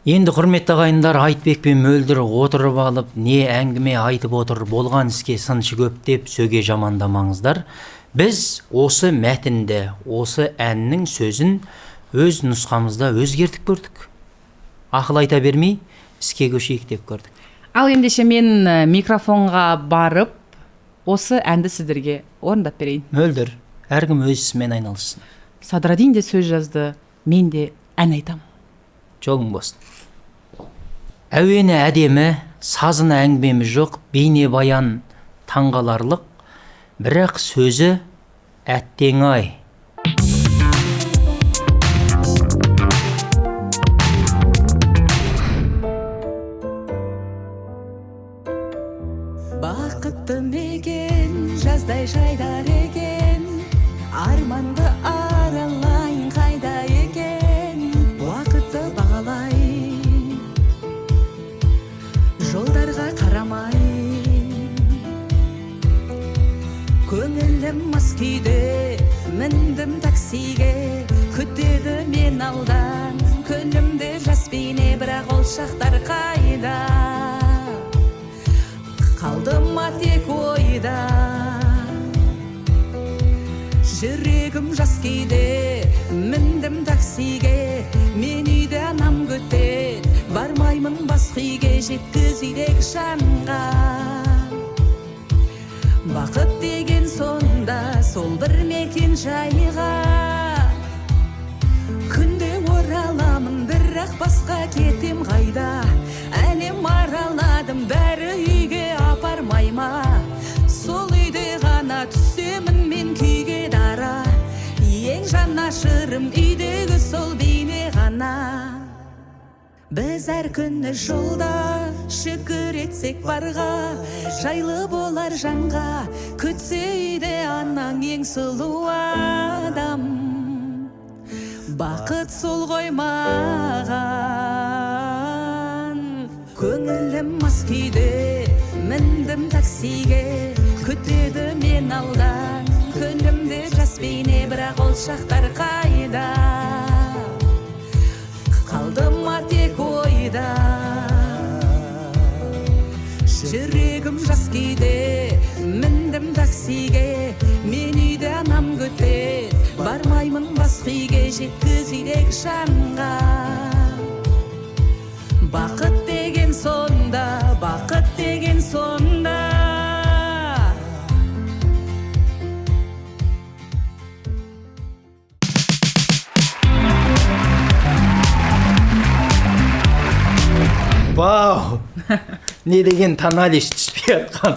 Енді, құрметті ағайындар, Айтбек пен Мөлдір отырып алып не әңгіме айтып отыр, болған іске сыншы көп деп сөге жамандамаңыздар. Біз осы мәтінді, осы әннің сөзін өз нұсқамызда өзгертіп көрдік. Ақыл айта бермей, іске көшейік деп көрдік. Ал ендеше мен микрофонға барып, осы әнді сіздерге орындап берейін. Мөлдір, әркім өз ісімен айналыссын. Садраддин де сөз жазды, мен де ән айтам. Жолың болсын. Әуені әдемі, сазына әңгімеміз жоқ, бейне баян таңғаларлық, бірақ сөзі әттең ай. Бақытты мекен, жаздай жайдар екен, арманды аралайын қайда екен, уақытты бағалай, жолдарға қарамай, көңілім мас күйде, міндім таксиге, күтеді мен алдан, күлімдеп жас бейне, бірақ ол шақтар қайда? Қалды ма тек ойда? Жүрегім жас кейде, міндім таксиге, мен үйде анам күтеді, бармаймын басқа үйге, жеткіз үйдегі жанға. Бақыт деген сонда, сол бір мекен жайға. Күнде ораламын, бірақ басқа кетем қайда? Әлем араладым, бәрі үйге апармай ма? Сол үйде ғана түсемін мен күйге дара. Ең жанашырым үйдегі сол бейне ғана. Біз әр күні жолда шүкір етсек барға, жайлы болар жанға, күтсе үйде анаң ең сұлу адам. Бақыт сол ғой маған. Көңілім мас күйде, міндім таксиге, күтеді мен алдан, күлімдеп жас бейне, бірақ ол шақтар қайда? Қалды ма тек ойда? Жүрегім жас кейде, міндім таксиге, мен үйде анам күтеді, бармаймын басқа үйге, жеткіз үйдегі жанға. Бақыт деген сонда, бақыт деген сонда. Вау! Не деген тоналис түспей жатқан.